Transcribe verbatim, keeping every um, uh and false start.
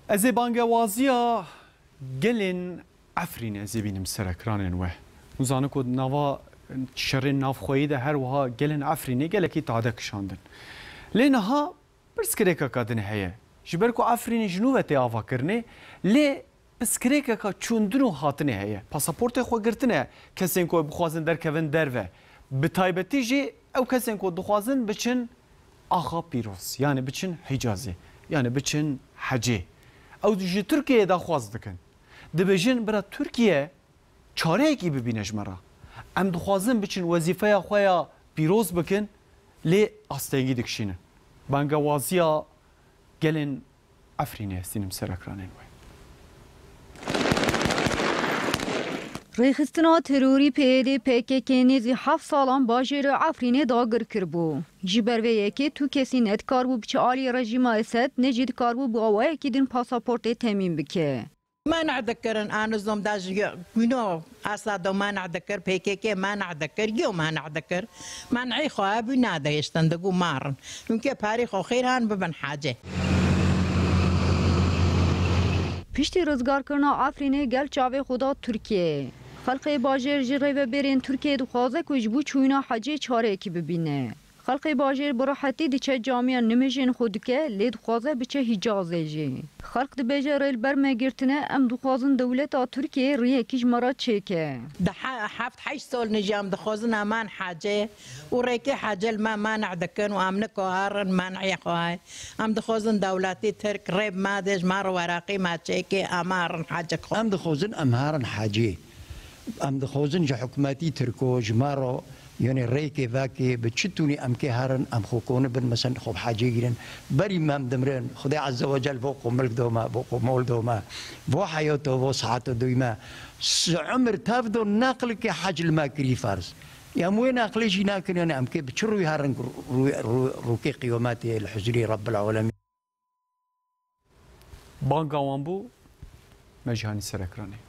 Ez ê bangewaziya gelên Efrînê ez ê bînim ser ekranên we. Hûn zanin ku di nava şerên navxweyî de her wiha gelên Efrînê gelekî tade kişandin. Lê niha pirsgirêkeka din heye. Ji ber ku Efrînê ji nû ve tê avakirinê, lê pirsgirêkeka çûndin û hatinê heye. Pasaportê xwe girtine kesên ku bixwazin derkevin derve. Bi taybetî jî ew kesên ku dixwazin biçin Axa Pîroz, yani biçin Hicazê, yani biçin Hecê. Ew ji Tirkiyeyê daxwaz dikin. Dibêjin, bira, Tirkiye çareyekî bibîne ji me re. Em dixwazin biçin wezîfeya xwe ya pîroz bikin, lê astengî dikişînin. Bangewaziya gelên Efrînê ez tînim ser ekranên we. Rêxistina terorî P Y D P K K nêzî heft salan bajêrê Efrînê dagir kiribû. Ji ber vê yekê tu kesî ne dikaribû biçe alî rejîma Esed, ne jî dikaribû bi awayekî din pasaportê temîn bike. Meneh dikirin, a nizam da ji yo-, wîno Esado meneh dikir, P K K meneh dikir, yo meneh dikir. Menehî xwe hebû nadihiştin, digo marin. Çunke parî xwe xêr han bibin hecê. Piştî rizgarkirina Efrînê gel çavê xwe da Tirkiyeyê. Xelkê bajêr ji rêvebêrên Tirkiyeyê dixwaze ku ji bo çûyîna hecê çareyekî bibîne. Xelkê bajêr bi rehetî diçe camiya nimêjên xwe dike, lê dixwaze biçe Hicazê jî. Xelk dibêje rê li ber me girtine, em dixwazin dewleta Tirkiyeyê riyekî ji me re çêke. Di he-, heft heşt sal nijî em dixwazin eman hecê û rêkê hecê li me maneh dikin û em nikarin menehê xwe. Em dixwazin dewletê Tirk rê bi me de ji me re weraqê me çêke, em herin hecik xwe. Em dixwazin em herin hecê. Em dixwazin ji hikûmetî Tirko ji me re, yanî rêkê vekê, bi çi tûnî em kê herin, em xwe konî bin, mesela xwe bi hecê girin. Berî me em dimirin, Xwedê Ezze ve Cel bo xwe milk do me, bo xwe mol do me, bo heyato, bo saeto doy me. Si umir tev do neqlikê hec li me kirî ferz. Em wê neqlê jî nakin, yanî em kê bi çi rûyî herin rû-, rû-, rûkê qiyametê li huzurî Rebbil Alemîn. Banga wan bû, me jî hanî ser ekranê.